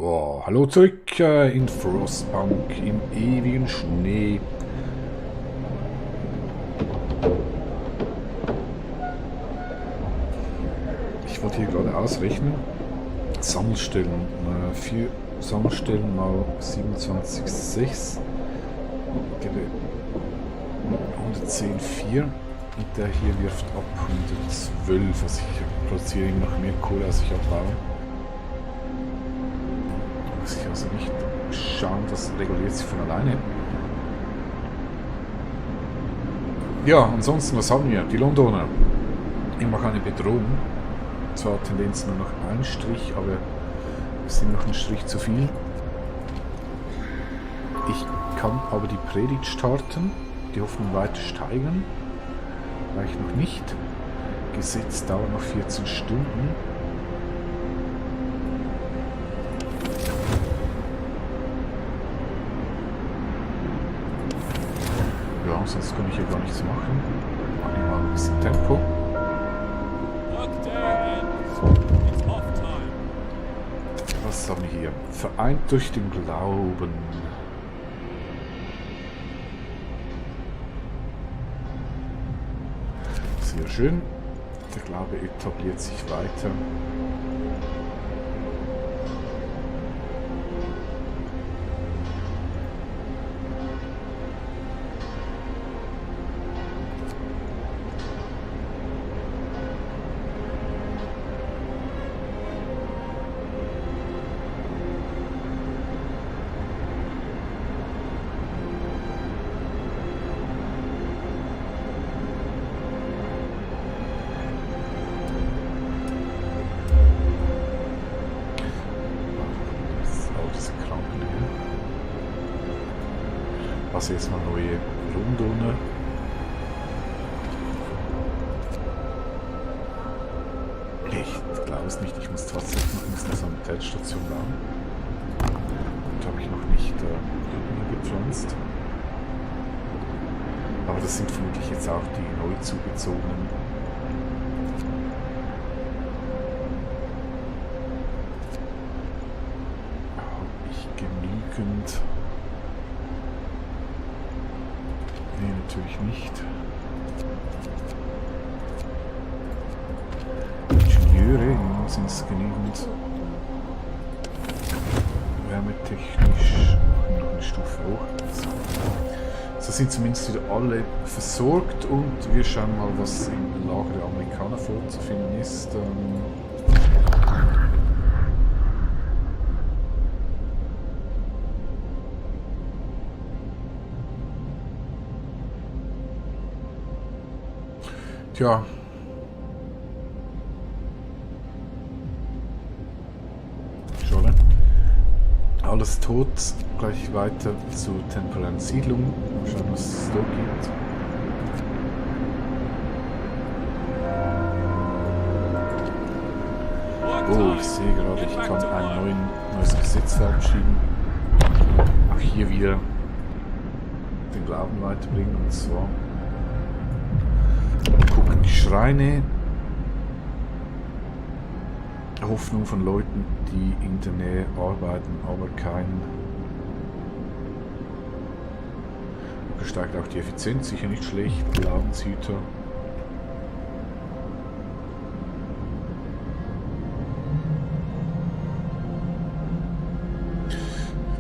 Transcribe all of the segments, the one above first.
Oh, hallo zurück in Frostpunk im ewigen Schnee. Ich wollte hier gerade ausrechnen. Sammelstellen. 4 Sammelstellen mal 27,6. 110,4. Und der hier wirft ab 112. Also ich produziere ihm noch mehr Kohle, als ich abbaue. Muss ich also nicht schauen, das reguliert sich von alleine. Ja, ansonsten, was haben wir? Die Londoner. Immer noch eine Bedrohung. Zwar Tendenz nur noch ein Strich, aber es sind noch ein Strich zu viel. Ich kann aber die Predigt starten, die Hoffnung weiter steigern. Reicht noch nicht. Gesetz dauert noch 14 Stunden. Ja, sonst kann ich hier gar nichts machen. Machen wir mal ein bisschen Tempo. Was haben wir hier? Vereint durch den Glauben. Sehr schön. Der Glaube etabliert sich weiter. Also jetzt mal neue Londoner. Ich glaube es nicht, ich muss tatsächlich noch eine Sanitätsstation bauen. Und habe ich noch nicht gepflanzt. Aber das sind vermutlich jetzt auch die neu zugezogenen. Habe ich genügend? Nee, natürlich nicht. Ingenieure, sind es genügend wärmetechnisch noch eine Stufe hoch. So sind zumindest wieder alle versorgt und wir schauen mal, was im Lager der Amerikaner vorzufinden ist. Tja. Schade. Alles tot. Gleich weiter zur temporären Siedlung. Mal schauen, was es da gibt. Oh, ich sehe gerade, ich kann ein neues Gesetz verabschieden. Auch hier wieder den Glauben weiterbringen, und zwar gucken die Schreine. Hoffnung von Leuten, die in der Nähe arbeiten, aber kein. Steigt auch die Effizienz, sicher nicht schlecht. Glaubenshüter.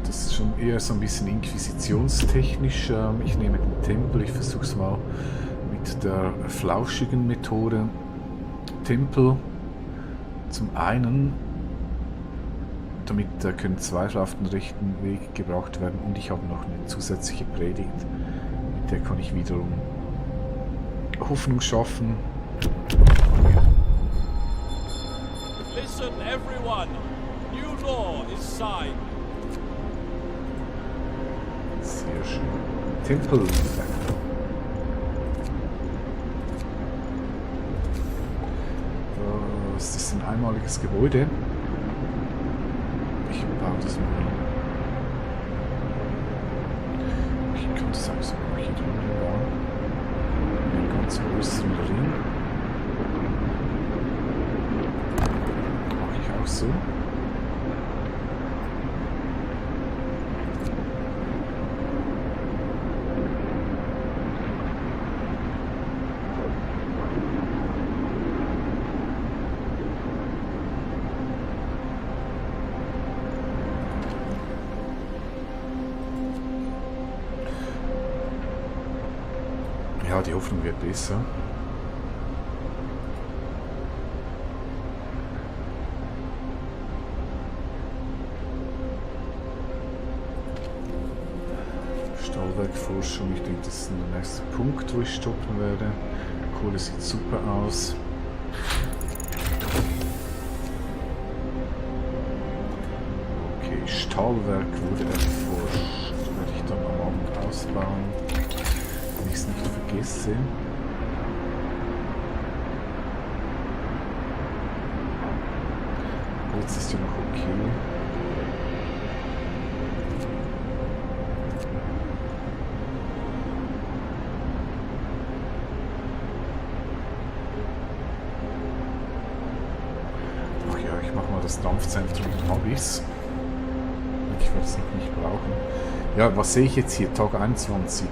Das ist schon eher so ein bisschen inquisitionstechnisch. Ich nehme den Tempel, ich versuche es mal mit der flauschigen Methode. Tempel zum einen, damit können Zweifel auf den rechten Weg gebracht werden, und ich habe noch eine zusätzliche Predigt, mit der kann ich wiederum Hoffnung schaffen. Listen everyone, new law is signed. Sehr schön. Tempel. Das ist ein einmaliges Gebäude. Ich baue das mal hin. Ich könnte es auch sogar hier drüben bauen. Einen ganz großen Ring. Mache ich auch so. Ja, die Hoffnung wird besser. Stahlwerkforschung, ich denke, das ist der nächste Punkt, wo ich stoppen werde. Kohle sieht super aus. Okay, Stahlwerk wurde erforscht. Werde ich dann am Abend ausbauen, wenn ich es nicht vergesse. Holz ist ja noch okay. Ach ja, ich mache mal das Dampfzentrum, dann habe ich es. Ich werde es noch nicht brauchen. Ja, was sehe ich jetzt hier? Tag 21.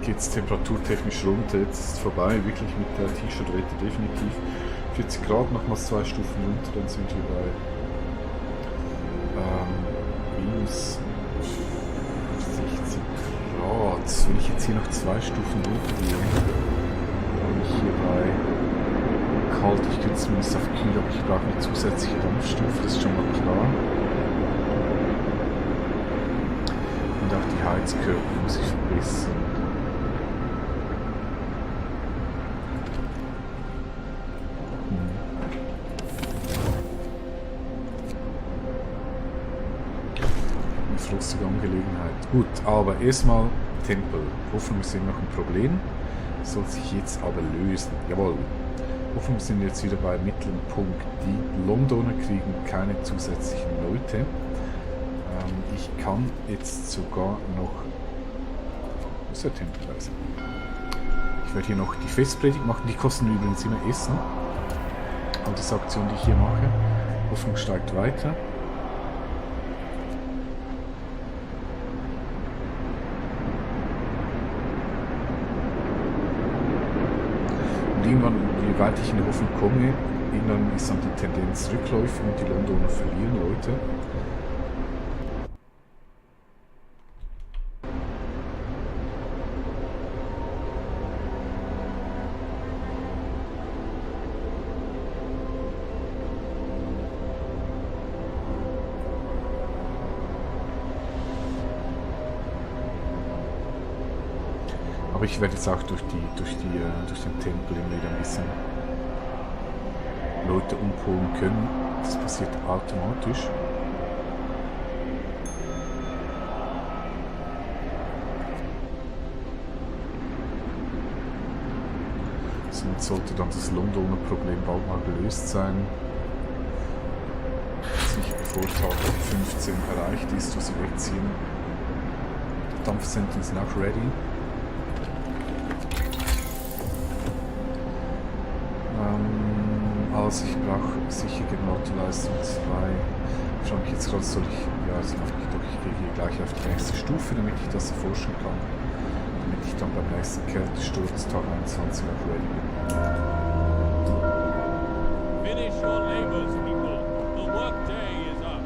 Geht es temperaturtechnisch runter. Jetzt ist es vorbei. Wirklich mit der T-Shirt-Wette definitiv. 40 Grad, nochmals 2 Stufen runter, dann sind wir bei minus 60 Grad. Wenn ich jetzt hier noch 2 Stufen runter gehe, dann bin ich hier bei kalt. Ich könnte zumindest auf kühl, aber ich brauche eine zusätzliche Dampfstufe, das ist schon mal klar. Und auch die Heizkörper muss ich verbessern. Eine frostige Angelegenheit. Gut, aber erstmal Tempel. Hoffnung ist immer noch ein Problem. Soll sich jetzt aber lösen. Jawohl. Hoffnung sind jetzt wieder bei mittleren Punkt. Die Londoner kriegen keine zusätzlichen Leute. Ich kann jetzt sogar noch... Wo ist der Tempelweise? Ich werde hier noch die Festpredigt machen. Die kosten übrigens immer Essen. All diese Aktion, die ich hier mache. Hoffnung steigt weiter. Und irgendwann, je weiter ich in die Hoffnung komme, irgendwann ist dann die Tendenz rückläufig und die Londoner verlieren Leute. Aber ich werde jetzt auch durch den Tempel immer wieder ein bisschen Leute umpolen können. Das passiert automatisch. Somit sollte dann das Londoner Problem bald mal gelöst sein. Sicher bevor Tag 15 erreicht ist, wo sie wegziehen. Dampfzentren sind auch ready. Also ich brauche sicher Generatorleistung 2. Ich frage mich jetzt gerade, soll ich... Ja, das mache ich doch. Ich gehe hier gleich auf die nächste Stufe, damit ich das erforschen kann. Damit ich dann beim nächsten Kältesturz Tag 21 auch ready bin. Finish your labors, people. The workday is up.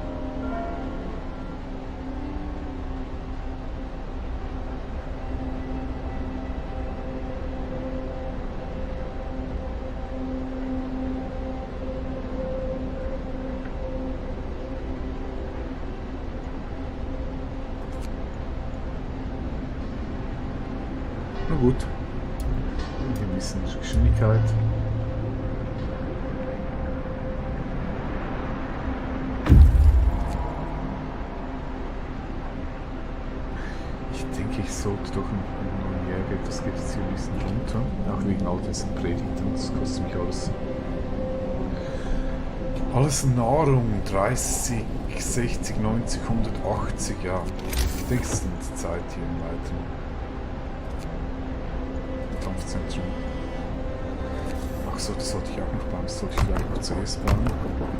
Na gut. Hier ein bisschen Geschwindigkeit. Ich denke, ich sollte doch einen neuen Jäger, das geht jetzt hier ein bisschen runter. Auch wegen all diesen Predigten, das kostet mich alles Nahrung, 30, 60, 90, 180, ja. Ich denke, es ist die Zeit hier im weiteren Dampfzentrum. Ach so, das sollte ich auch noch bauen. Das sollte ich vielleicht noch zuerst bauen.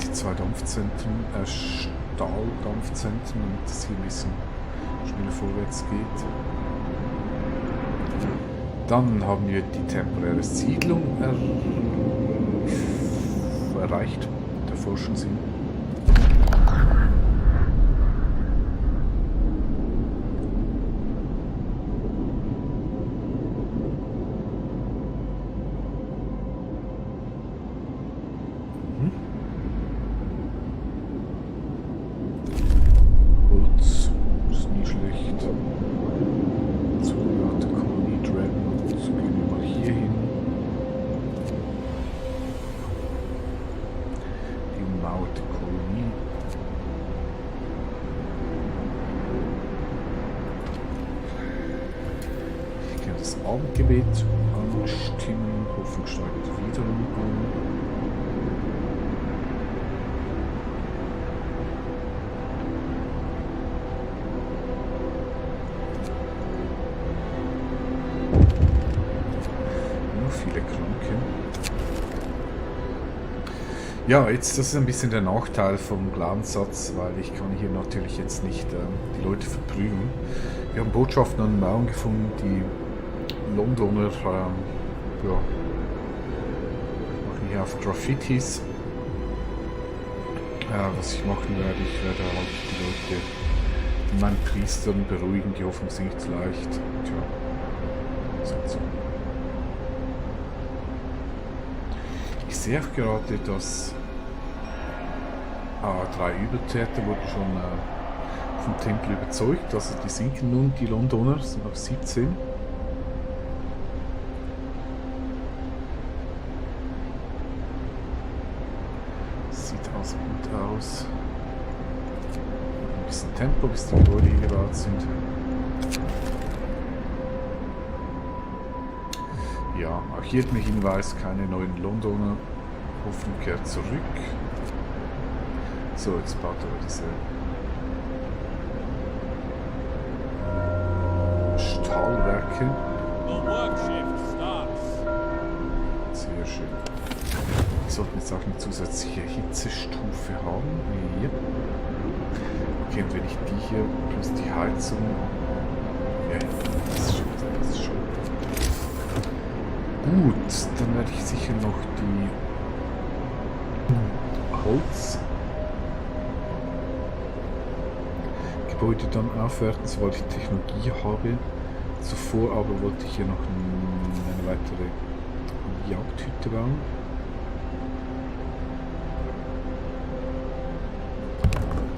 Die 2 Dampfzentren, Stahldampfzentren, damit es hier ein bisschen schneller vorwärts geht. Dann haben wir die temporäre Siedlung erreicht. Erforschen sie. Abendgebet anstimmen. Hoffnung steigt wiederum an. Viele Kranke. Ja, jetzt, das ist ein bisschen der Nachteil vom Glaubenssatz, weil ich kann hier natürlich jetzt nicht die Leute verprügeln. Wir haben Botschaften an den Mauern gefunden, die Londoner ja, machen hier auf Graffitis. Was ich machen werde, ich werde halt die Leute in meinen Priestern beruhigen, die Hoffnung sinkt leicht. Tja, so. Ich sehe auch gerade, dass 3 Übeltäter wurden schon vom Tempel überzeugt. Also die sinken nun, die Londoner, sind auf 17. Sieht also gut aus. Ein bisschen Tempo, bis die Gebäude hier gebaut sind. Ja, auch hier der Hinweis, keine neuen Londoner. Hoffnung kehrt zurück. So, jetzt baut aber diese Stahlwerke. The work shift starts. Sehr schön. Wir sollten jetzt auch eine zusätzliche Hitzestufe haben. Ja. Okay, und wenn ich die hier plus die Heizung. Ja, das ist schon. Gut, dann werde ich sicher noch die Holzgebäude dann aufwerten, sobald ich Technologie habe. Zuvor aber wollte ich hier noch eine weitere Jagdhütte bauen.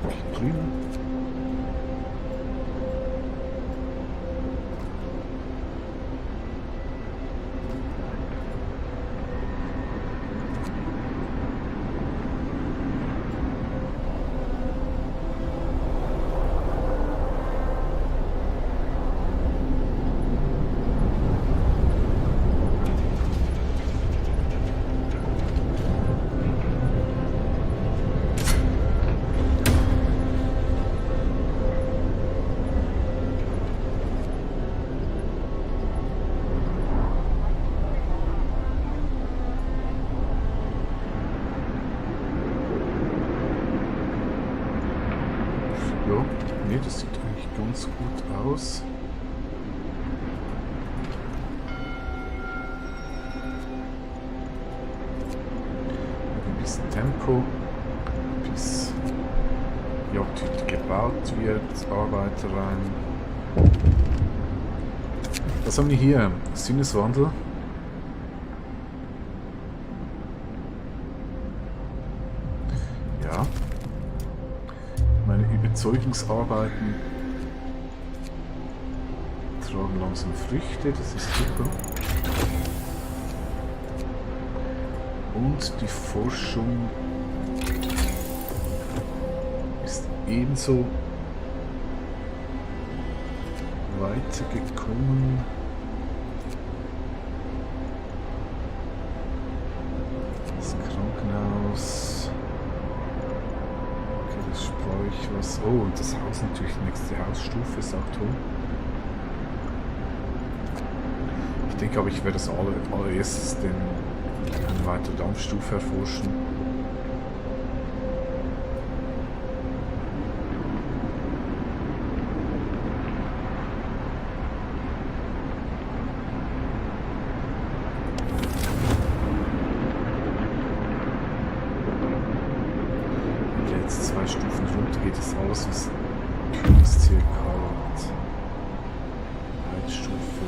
Hier drüben. Ja, nee, das sieht eigentlich ganz gut aus. Ein bisschen Tempo, bis die Jagdhütte gebaut wird, Arbeiter rein. Was haben wir hier? Sinneswandel. Ja. Meine Überzeugungsarbeiten tragen langsam Früchte, das ist super. Und die Forschung ist ebenso weitergekommen. Das Krankenhaus. Okay, das spare ich was. Oh, und das Haus natürlich, die nächste Hausstufe ist auch toll. Ich denke aber, ich werde das allererstes eine weitere Dampfstufe erforschen. Und jetzt 2 Stufen runter geht das alles, was Kühlungszirkel hat. Heizstufe.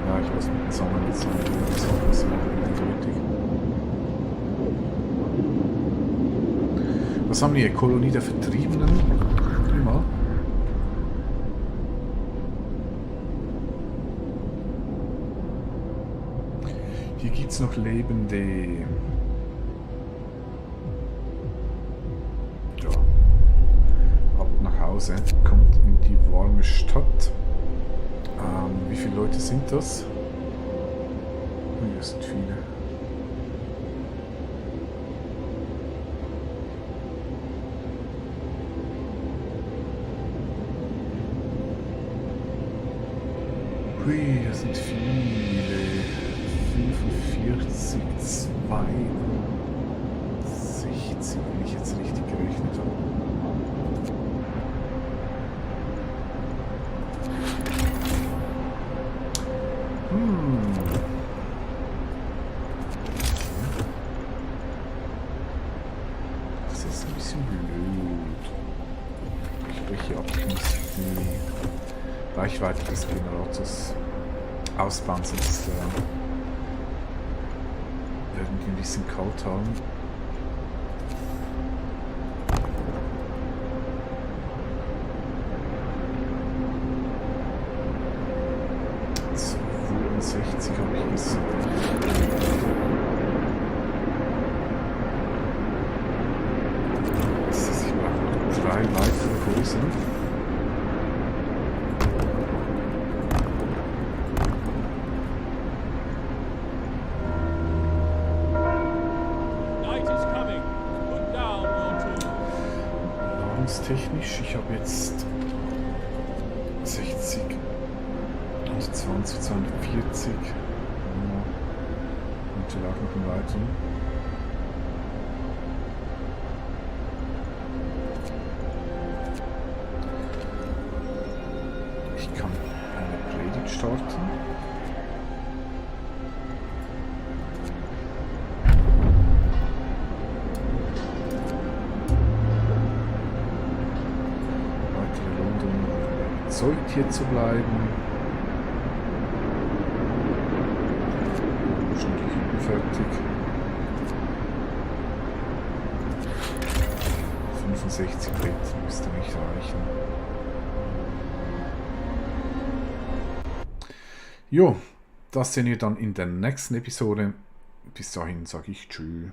Ja, ich weiß mit dem Sommer jetzt nicht, das ist eindeutig. Was haben wir hier? Kolonie der Vertriebenen. Prima. Hier gibt es noch lebende. Ja. Ab nach Hause. Sandy kommt in die warme Stadt. Wie viele Leute sind das? Oh, das sind viele. Hui, das sind viele. 45, 62, wenn ich jetzt richtig gerechnet habe. Das ist ein bisschen blöd. Ich breche ab, ich muss die Reichweite des Generators ausbauen, sonst werden die ein bisschen kalt haben. So, 65 habe ich gesagt. Das heißt, ich brauche noch 3 weitere Häuser. Night is coming. Put down your tools. Ladungstechnisch, ich habe jetzt 60, also 20, 240. Und die lag noch im Weiteren. Ich kann eine Predigt starten. Weitere Runde, um überzeugt hier zu bleiben. Schon die Küken fertig. 65 Liter müsste nicht reichen. Jo, das sehen wir dann in der nächsten Episode. Bis dahin sage ich Tschüss.